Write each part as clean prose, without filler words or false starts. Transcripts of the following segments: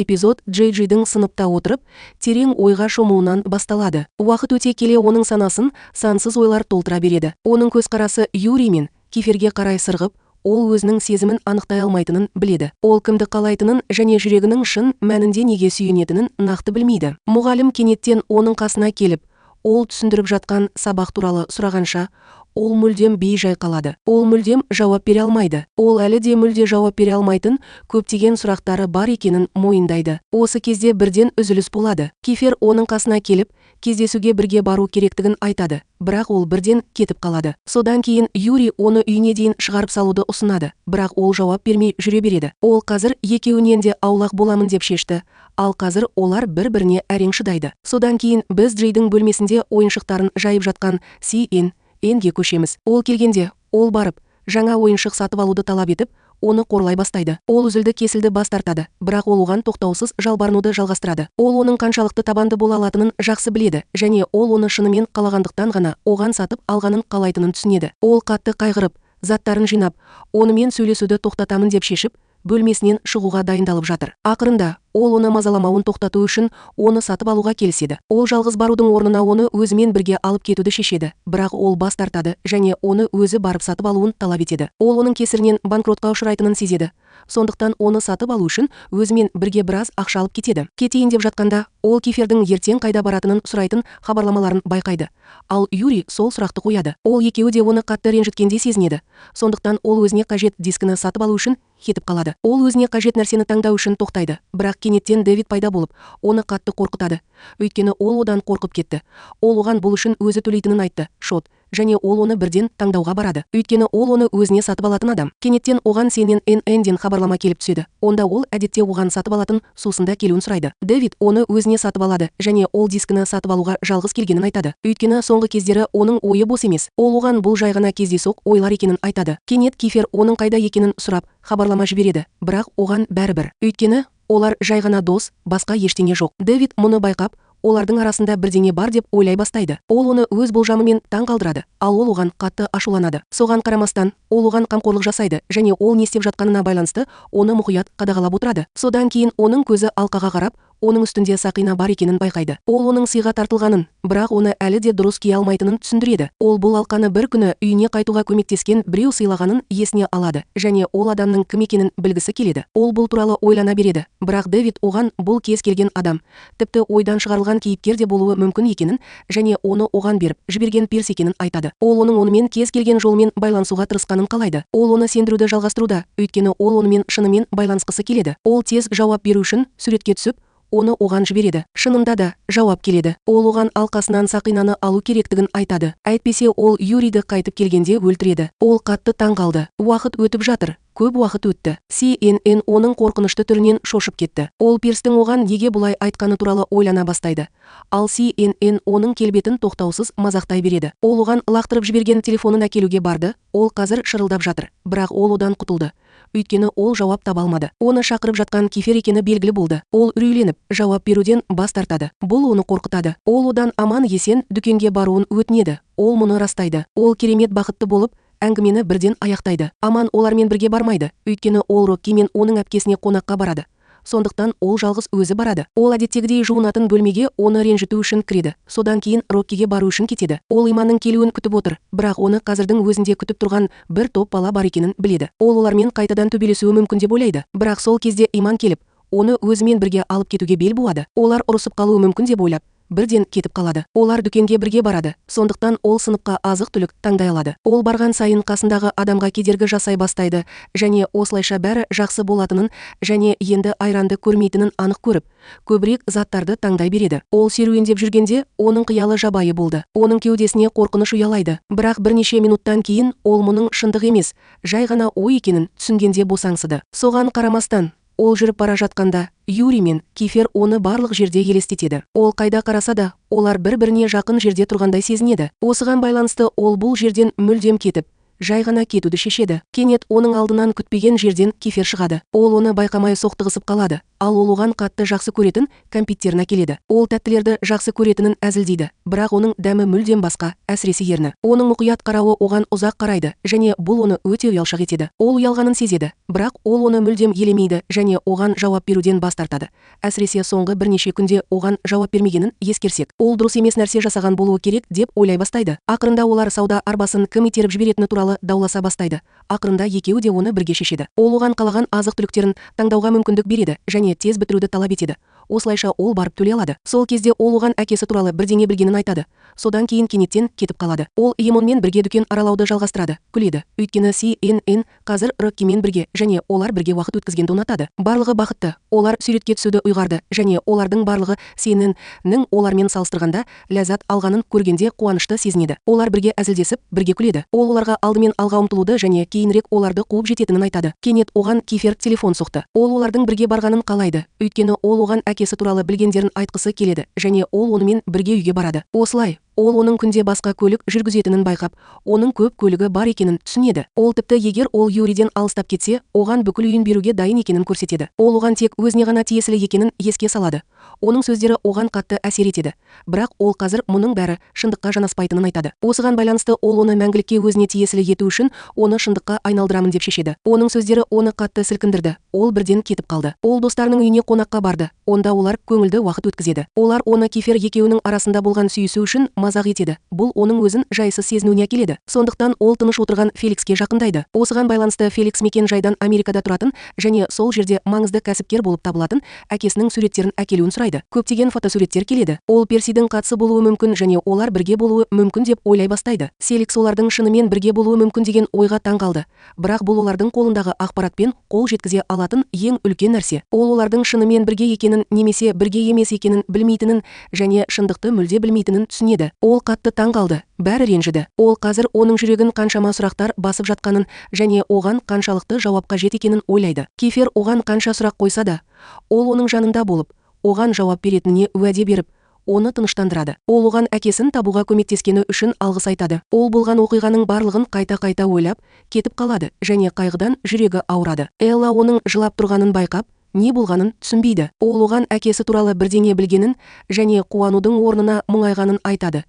Эпизод Джей-Джейдің сыныпта отырып, терең ойға шомуынан басталады. Уақыт өте келе оның санасын сансыз ойлар толтыра береді. Оның көзқарасы Юрий мен Киферге қарай сырғып, ол өзінің сезімін анықтай алмайтынын біледі. Ол кімді қалайтынын және жүрегінің шын мәнінде неге сүйенетінін нақты білмейді. Мұғалім кенеттен оның қасына келіп, ол түсіндіріп жатқан сабақ туралы сұрағанша, ол мүлдем бей-жай қалады. Ол мүлдем жауап бере алмайды. Ол әлі де мүлде жауап бере алмайтын көптеген сұрақтары бар екенін мойындайды. Осы кезде бірден үзіліс болады. Кифер оның қасына келіп, кездесуге бірге бару керектігін айтады, бірақ ол бірден кетіп қалады. Содан кейін Юрий оны үйіне дейін шығарып салуды ұсынады, бірақ ол жауап бермей жүре береді. Ол қазір екеуінен де аулақ боламын деп шешті, ал қазір олар бір-біріне әрең шыдайды. Содан кейін біз Джейдің бөлмесінде ойыншықтарын жайып жатқан Си-Эн-Энге көшеміз. Ол келгенде, ол барып, жаңа ойыншық сатып алуды талап етіп, оны қорлай бастайды. Ол үзілді-кесілді бас тартады, бірақ ол оған тоқтаусыз жалбарынуды жалғастырады. Ол оның қаншалықты табанды бола алатынын жақсы біледі, және ол оны шынымен қалағандықтан ғана оған сатып алғанын қалайтынын түсінеді. Ол қатты қайғырып, заттарын жинап, онымен сөйлесуді тоқтатамын деп шешіп, бөлмесінен шығуға дайындалып жатыр. Ақырында, ол оны мазаламауын тоқтату үшін оны сатып алуға келіседі. Ол жалғыз барудың орнына оны өзімен бірге алып кетуді шешеді, бірақ ол бас тартады және оны өзі барып сатып алуын талап етеді. Ол оның кесірінен банкротқа ұшырайтынын сезеді. Сондықтан оны сатып алу үшін өзімен бірге біраз ақша алып кетеді. Кетейін деп жатқанда, ол Кифердің ертең қайда баратынын сұрайтын хабарламаларын байқайды. Ал Юрий сол сұрақты қояды. Ол екеуі де оны қатты ренжіткендей сезінеді. Сондықтан ол өзіне қажет дискіні сатып алу үшін кетіп қалады. Ол өзіне қажет нәрсені таңдау үшін тоқтайды. Бірақ кенеттен Дэвид пайда болып, оны қатты қорқытады. Өйткені ол одан қорқып кетті. Ол оған бұл үшін өзі төлейтінін айтты. Шот. Және ол оны бірден таңдауға барады. Өйткені ол оны өзіне сатып алатын адам. Кенеттен оған сенен НН-ден хабарлама келіп түседі. Онда ол әдетте оған сатып алатын сусында келуін сұрайды. Дэвид оны өзіне сатып алады және ол дискіні сатып алуға жалғыз келгенін айтады. Өйткені соңғы кездері оның ойы бос емес. Ол оған бұл жай ғана кездейсоқ ойлар екенін айтады. Кенет Кифер оның қайда екенін сұрап, хабарлама жібереді, бірақ оған бәрібір. Өйткені олар жай ғана дос, басқа ештеңе жоқ. Дэвид мұны байқап, олардың арасында бірдеңе бар деп ойлай бастайды. Ол оны өз болжамымен таң қалдырады, ал ол оған қатты ашуланады. Соған қарамастан, ол оған қамқорлық жасайды және ол не істеп жатқанына байланысты оны мұқият қадағалап отырады. Содан кейін оның көзі алқаға қарап, оның үстінде сақина бар екенін байқайды. Ол оның сыйға тартылғанын, бірақ оны әлі де дұрыс кие алмайтынын түсіндіреді. Ол бұл алқаны бір күні үйіне қайтуға көмектескен біреу сыйлағанын есіне алады және ол адамның кім екенін білгісі келеді. Ол бұл туралы ойлана береді, бірақ Дэвид оған бұл кез келген адам, тіпті ойдан шығарылған кейіпкер де болуы мүмкін екенін және оны оған беріп жіберген Пирс екенін айтады. Ол оның онымен кез келген жолмен байланысуға тырысқанын қалайды. Ол оны сендіруді жалғастыруда, өйткені ол онымен шынымен байланысқысы келеді. Ол тез жауап беру үшін суретке түсіп, оны оған жібереді. Шынында да жауап келеді. Ол оған алқасынан сақинаны алу керектігін айтады. Әйтпесе ол Юрийді қайтып келгенде өлтіреді. Ол қатты таң қалды. Уақыт өтіп жатыр. Көп уақыт өтті. CNN оның қорқынышты түрінен шошып кетті. Ол Пирстің оған неге бұлай айтқаны туралы ойлана бастайды. Ал CNN оның келбетін тоқтаусыз мазақтай береді. Ол оған лақтырып жіберген телефонын әкелуге барды. Ол қазір шырылдап жатыр. Бірақ ол одан құтылды. Өйткені ол жауап таба алмады. Оны шақырып жатқан Кифер екені белгілі болды. Ол үрейленіп, жауап беруден бас тартады. Бұл оны қорқытады. Ол одан аман есен дүкенге баруын өтінеді. Ол мұны растайды. Ол керемет бақытты болып, әңгімені бірден аяқтайды. Аман олармен бірге бармайды. Өйткені ол Рокки мен оның әпкесіне қонаққа барады. Сондықтан ол жалғыз өзі барады. Ол әдеттегідей жуынатын бөлмеге оны ренжіту үшін кіреді. Содан кейін Роккиге бару үшін кетеді. Ол Иманның келуін күтіп отыр, бірақ оны қазірдің өзінде күтіп тұрған бір топ бала бар екенін біледі. Ол олармен қайтадан төбелесуі мүмкін деп ойлайды. Бірақ сол кезде Иман келіп, оны өзімен бірге алып кетуге бел буады. Олар ұрысып қалуы мүмкін деп ойлап, бірден кетіп қалады. Олар дүкенге бірге барады. Сондықтан ол сыныпқа азық-түлік таңдай алады. Ол барған сайын қасындағы адамға кедергі жасай бастайды және осылайша бәрі жақсы болатынын және енді айранды көрмейтінін анық көріп, көбірек заттарды таңдай береді. Ол серуендеп жүргенде оның қиялы жабайы болды. Оның кеудесіне қорқыныш ұялайды. Бірақ бірнеше минуттан кейін ол мұның шындық емес, жай ғана ой екенін түсінгенде босаңсыды. Соған қарамастан, ол жүріп бара жатқанда Юрий мен Кифер оны барлық жерде елестетеді. Ол қайда қараса да, олар бір-біріне жақын жерде тұрғандай сезінеді. Осыған байланысты ол бұл жерден мүлдем кетіп, жай ғана кетуді шешеді. Кенет оның алдынан күтпеген жерден Кифер шығады. Ол оны байқамай соқтығысып қалады. Ал ол оған қатты жақсы көретін кәмпиттерін әкеледі. Ол тәттілерді жақсы көретінін әзілдейді, бірақ оның дәмі мүлдем басқа, әсіресе ерні. Оның мұқият қарауы оған ұзақ қарайды және бұл оны өте ұялшақ етеді. Ол ұялғанын сезеді, бірақ ол оны мүлдем елемейді және оған жауап беруден бас тартады. Әсіресе соңғы бірнеше күнде оған жауап бермегенін ескерсек, ол дұрыс емес нәрсе жасаған болуы керек деп ойлай бастайды. Ақырында олар сауда арбасын кім итеріп жіберетіні туралы дауласа бастайды. Ақырында екеуі де оны бірге шешеді. Ол оған қалаған азық-түліктерін таңдауға мүмкіндік береді және тез бітіруді талап етеді. Осылайша ол барып төлей алады. Сол кезде ол оған әкесі туралы бірдеңе білгенін айтады. Содан кейін кенеттен кетіп қалады. Ол Емонмен бірге дүкен аралауды жалғастырады. Күледі. Өйткені CNN қазір Роккимен бірге және олар бірге уақыт өткізгенді ұнатады. Барлығы бақытты. Олар суретке түсуді ұйғарды және олардың барлығы CNN-нің олармен салыстырғанда ләззат алғанын көргенде қуанышты сезінеді. Олар бірге әзілдесіп, бірге күледі. Ол оларға алдымен алға ұмтылуды және кейінірек оларды қуып жететінін айтады. Кенет оған Кифер телефон соқты. Ол олардың бірге барғанын қалайды. Өйткені ол оған әкесі туралы білгендерін айтқысы келеді және ол онымен бірге үйге барады. Осылай ол оның күнде басқа көлік жүргізетінін байқап, оның көп көлігі бар екенін түсінеді. Ол тіпті егер ол Юриден алыстап кетсе, оған бүкіл үйін беруге дайын екенін көрсетеді. Ол оған тек өзіне ғана тиесілі екенін еске салады. Оның сөздері оған қатты әсер етеді. Бірақ ол қазір мұның бәрі шындыққа жанаспайтынын айтады. Осыған байланысты ол оны мәңгілікке өзіне тиесілі ету үшін оны шындыққа айналдырамын деп шешеді. Оның сөздері оны қатты сілкіндірді. Ол бірден кетіп қалды. Ол достарының үйіне қонаққа барды. Онда олар көңілді уақыт өткізеді. Олар оны Кифер екеуінің арасында болған сүйісу үшін мазақ етеді. Бұл оның өзін жайсыз сезінуіне әкеледі. Сондықтан ол тыныш отырған Феликске жақындайды. Осыған байланысты Феликс мекен жайдан Америкада тұратын және сол жерде маңызды кәсіпкер болып табылатын әкесінің суреттерін әкелуін сұрайды. Көптеген фотосуреттер келеді. Ол Персидің қатысы болуы мүмкін және олар бірге болуы мүмкін деп ойлай бастайды. Селикс олардың шынымен бірге болуы мүмкін деген ойға таң қалды. Бірақ бұл олардың қолындағы ақпаратпен қол жеткізе алатын ең үлкен нәрсе. Ол олардың шынымен бірге екенін немесе бірге емес екенін білмейтінін және шындықты мүлде білмейтінін түсінеді. Ол қатты таң қалды. Бәрі ренжіді. Ол қазір оның жүрегін қаншама сұрақтар басып жатқанын және оған қаншалықты жауап қажет екенін ойлайды. Кифер оған қанша сұрақ қойса да, ол оның жанында болып, оған жауап беретініне уәде беріп, оны тыныштандырады. Ол оған әкесін табуға көмектескені үшін алғыс айтады. Ол болған оқиғаның барлығын қайта-қайта ойлап, кетіп қалады және қайғыдан жүрегі ауырады. Элла оның жылап тұрғанын байқап, не болғанын түсінбейді. Ол оған әкесі туралы бірдеңе білгенін және қуанудың орнына мұңайғанын айтады.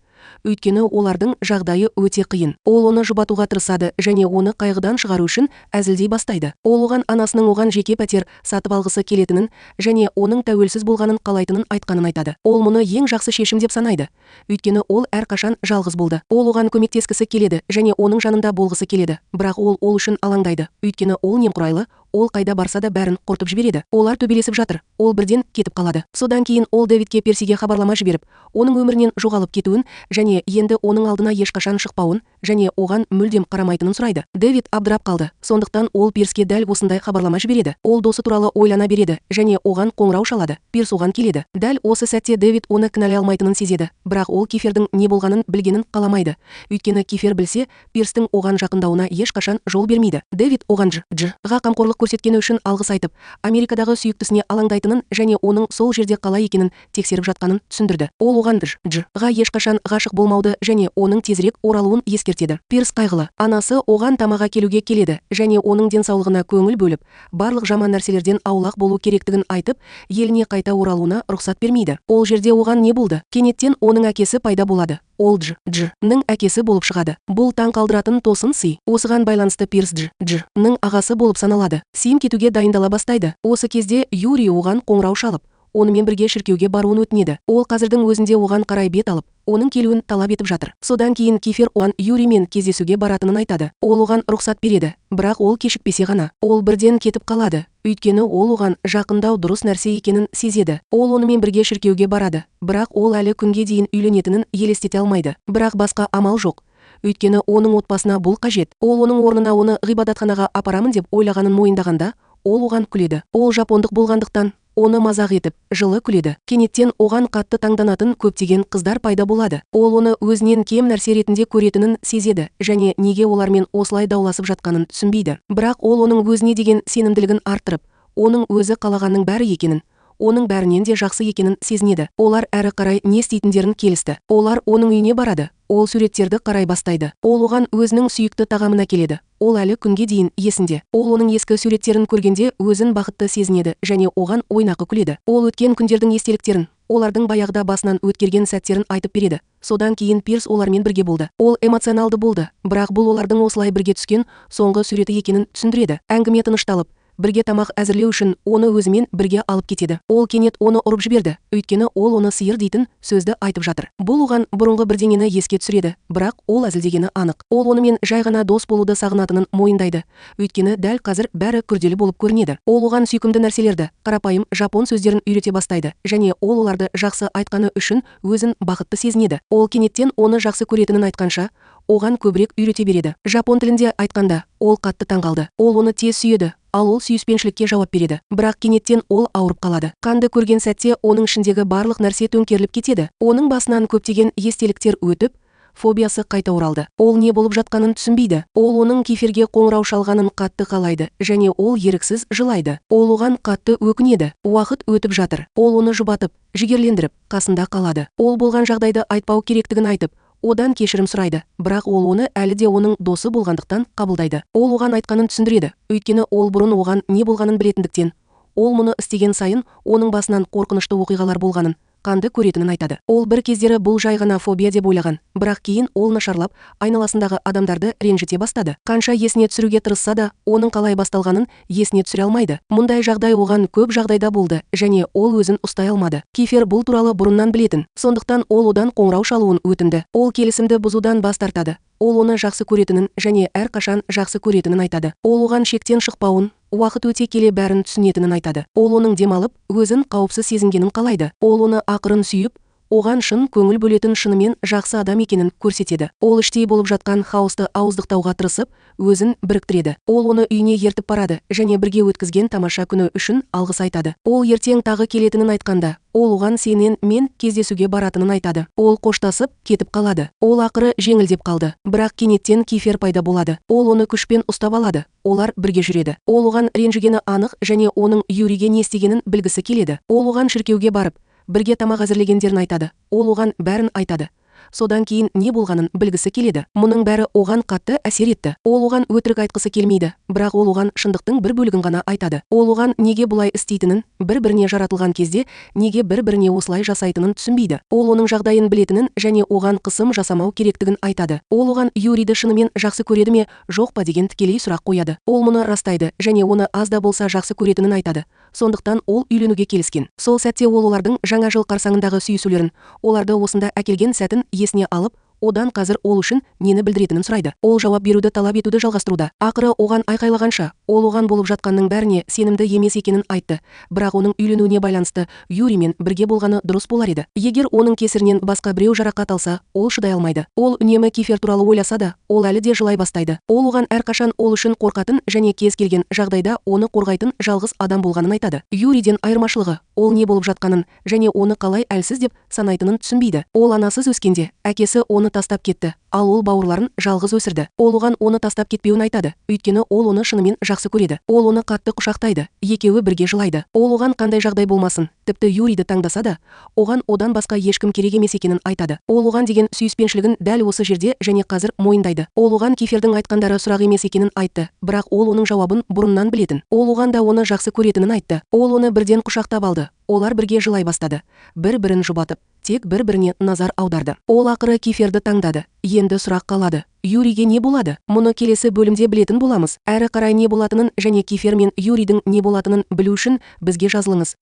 Өйткені олардың жағдайы өте қиын. Ол оны жұбатуға тырысады және оны қайғыдан шығару үшін әзілдей бастайды. Ол оған анасының оған жеке пәтер сатып алғысы келетінін және оның тәуелсіз болғанын қалайтынын айтқанын айтады. Ол мұны ең жақсы шешім деп санайды. Өйткені ол әрқашан жалғыз болды. Ол оған көмектескісі келеді және оның жанында болғысы келеді. Бірақ ол үшін алаңдайды. Өйткені ол немқұрайлы, ол қайда барса да бәрін құртып жібереді. Олар төбелесіп жатыр. Ол бірден кетіп қалады. Содан кейін ол Дэвидке Персиге хабарлама жіберіп, оның өмірінен жоғалып кетуін және енді оның алдына ешқашан шықпауын және оған мүлдем қарамайтынын сұрайды. Дэвид абдырап қалды. Сондықтан ол Пирске дәл осындай хабарлама жібереді. Ол досы туралы ойлана береді және оған қоңырау шалады. Пирс оған келеді. Дәл осы сәтте Дэвид оны кінәлай алмайтынын сезеді. Бірақ ол Кифердің не болғанын білгенін қаламайды. Өйткені Кифер білсе, Пирстің оған жақындауына ешқашан жол бермейді. Дэвид оған Дж.ға қамқорлық көрсеткені үшін алғыс айтып, Америкадағы сүйіктісіне алаңдайтынын және оның сол жерде қалай екенін тексеріп жатқанын түсіндірді. Ол оған Дж.ға ешқашан ғашық болмауды және оның тезірек оралуын ескертеді. Пирс қайғылы. Анасы оған тамаға келуге келеді және оның денсаулығына көңіл бөліп, барлық жаман нәрселерден аулақ болу керектігін айтып, еліне қайта оралуына рұқсат бермейді. Ол жерде оған не болды? Кенеттен оның әкесі пайда болады. Ол Дж.ның әкесі болып шығады. Бұл таң қалдыратын тосын сый. Осыған байланысты Пирс Дж.ның ағасы болып саналады. Сим кетуге дайындала бастайды. Осы кезде Юрий оған қоңырау шалып, онымен бірге шіркеуге баруын өтінеді. Ол қазірдің өзінде оған қарай бет алып, оның келуін талап етіп жатыр. Содан кейін Кифер оған Юриймен кездесуге баратынын айтады. Ол оған рұқсат береді, бірақ ол кешікпесе ғана. Ол бірден кетіп қалады. Өйткені ол оған жақындау дұрыс нәрсе екенін сезеді. Ол онымен бірге шіркеуге барады, бірақ ол әлі күнге дейін үйленетінін елестете алмайды. Бірақ басқа амал жоқ. Өйткені оның отбасына бұл қажет. Ол оның орнына оны ғибадатханаға апарамын деп ойлағанын мойындағанда, ол оған күледі. Ол жапондық болғандықтан оны мазақ етіп, жылы күледі. Кенеттен оған қатты таңданатын көптеген қыздар пайда болады. Ол оны өзінен кем нәрсе ретінде көретінін сезеді және неге олармен осылай дауласып жатқанын түсінбейді. Бірақ ол оның өзіне деген сенімділігін арттырып, оның өзі қалағанның бәрі екенін, оның бәрінен де жақсы екенін сезінеді. Олар әрі қарай не істейтіндерін келісті. Олар оның үйіне барады. Ол суреттерді қарай бастайды. Ол оған өзінің сүйікті тағамына келеді. Ол әлі күнге дейін есінде. Ол оның ескі суреттерін көргенде өзін бақытты сезінеді және оған ойнақы күледі. Ол өткен күндердің естеліктерін, олардың баяғыда басынан өткерген сәттерін айтып береді. Содан кейін Пирс олармен бірге болды. Ол эмоционалды болды, бірақ бұл олардың осылай бірге түскен соңғы суреті екенін түсіндіреді. Әңгіме тынышталып, бірге тамақ әзірлеу үшін оны өзімен бірге алып кетеді. Ол кенет оны ұрып жіберді, өйткені ол оны сиыр дейтін сөзді айтып жатыр. Бұл оған бұрынғы бірдеңені еске түсіреді, бірақ ол әзілдегені анық. Ол онымен жай ғана дос болуды сағынатынын мойындайды, өйткені дәл қазір бәрі күрделі болып көрінеді. Ол оған сүйкімді нәрселерді, қарапайым жапон сөздерін үйрете бастайды және ол оларды жақсы айтқаны үшін өзін бақытты сезінеді. Ол кенеттен оны жақсы көретінін айтқанша, оған көбірек үйрете береді. Жапон тілінде айтқанда, ол қатты таңғалды. Ол оны тез сүйеді, ал ол сүйіспеншілікке жауап береді. Бірақ кенеттен ол ауырып қалады. Қанды көрген сәтте оның ішіндегі барлық нәрсе төңкеріліп кетеді. Оның басынан көптеген естеліктер өтіп, фобиясы қайта оралды. Ол не болып жатқанын түсінбейді. Ол оның Киферге қоңырау шалғанын қатты қалайды және ол еріксіз жылайды. Ол оған қатты өкінеді. Уақыт өтіп жатыр. Ол оны жұбатып, жігерлендіріп, қасында қалады. Ол болған жағдайды айтпау керектігін айтып, одан кешірім сұрайды, бірақ ол оны әлі де оның досы болғандықтан қабылдайды. Ол оған айтқанын түсіндіреді, өйткені ол бұрын оған не болғанын білетіндіктен, ол мұны істеген сайын оның басынан қорқынышты оқиғалар болғанын, қанды көретінін айтады. Ол бір кездері бұл жай ғана фобия деп ойлаған, бірақ кейін ол нашарлап, айналасындағы адамдарды ренжіте бастады. Қанша есіне түсіруге тырысса да, оның қалай басталғанын есіне түсіре алмайды. Мұндай жағдай оған көп жағдайда болды және ол өзін ұстай алмады. Кифер бұл туралы бұрыннан білетін, сондықтан ол одан қоңырау шалуын өтінді. Ол келісімді бұзудан бас тартады. Ол оны жақсы көретінін және әрқашан жақсы көретінін айтады. Ол оған шектен шықпауын, уақыт өте келе бәрін түсінетінін айтады. Ол оның демалып, өзін қауіпсіз сезінгенін қалайды. Ол оны ақырын сүйіп, оған шын көңіл бөлетін шынымен жақсы адам екенін көрсетеді. Ол іштей болып жатқан хаосты ауыздықтауға тырысып, өзін біріктіреді. Ол оны үйіне ертіп барады және бірге өткізген тамаша күні үшін алғыс айтады. Ол ертең тағы келетінін айтқанда, ол оған сенен мен кездесуге баратынын айтады. Ол қоштасып, кетіп қалады. Ол ақыры жеңілдеп қалды. Бірақ кенеттен Кифер пайда болады. Ол оны күшпен ұстап алады. Олар бірге жүреді. Ол оған ренжігені анық және оның Юриге не істегенін білгісі келеді. Ол оған шіркеуге барып, бірге тамақ әзірлегендерін айтады. Ол оған бәрін айтады. Содан кейін не болғанын білгісі келеді. Мұның бәрі оған қатты әсер етті. Ол оған өтірік айтқысы келмейді, бірақ ол оған шындықтың бір бөлігін ғана айтады. Ол оған неге бұлай істейтінін, бір-біріне жаратылған кезде неге бір-біріне осылай жасайтынын түсінбейді. Ол оның жағдайын білетінін және оған қысым жасамау керектігін айтады. Ол оған Юриді шынымен жақсы көреді ме, жоқ па деген тікелей сұрақ қояды. Ол мұны растайды және оны аз да болса жақсы көретінін айтады. Сондықтан ол үйленуге келіскен. Сол сәтте ол олардың жаңа жыл қарсаңындағы сүйісулерін, оларды осында әкелген сәтін есіне алып, одан қазір ол үшін нені білдіретінін сұрайды. Ол жауап беруді талап етуді жалғастыруда. Ақыры оған айқайлағанша, ол оған болып жатқанның бәріне сенімді емес екенін айтты. Бірақ оның үйленуіне байланысты Юримен бірге болғаны дұрыс болар еді. Егер оның кесірінен басқа біреу жарақат алса, ол шыдай алмайды. Ол үнемі Кифер туралы ойласа да, ол әлі де жылай бастайды. Ол оған әрқашан ол үшін қорқатын және кез келген жағдайда оны қорғайтын жалғыз адам болғанын айтады. Юриден айырмашылығы, ол не болып жатқанын және оны қалай әлсіз деп санайтынын түсінбейді. Ол анасыз өскенде, әкесі оны тастап кетті, ал ол бауырларын жалғыз өсірді. Ол оған оны тастап кетпеуін айтады, өйткені ол оны шынымен жақсы көреді. Ол оны қатты құшақтайды, екеуі бірге жылайды. Ол оған қандай жағдай болмасын, тіпті Юриді таңдаса да, оған одан басқа ешкім керек емес екенін айтады. Ол оған деген сүйіспеншілігін дәл осы жерде және қазір мойындайды. Ол оған Кифердің айтқандары сұрақ емес екенін айтты, бірақ ол оның жауабын бұрыннан білетін. Ол оған да оны жақсы көретінін айтты. Ол оны бірден құшақтап алды. Олар бірге жылай бастады. Бір-бірін жұбатып, тек бір-біріне назар аударды. Ол ақыры Киферді таңдады. Енді сұрақ қалады. Юриге не болады? Мұны келесі бөлімде білетін боламыз. Әрі қарай не болатынын және Кифер мен Юридің не болатынын білу үшін бізге жазылыңыз.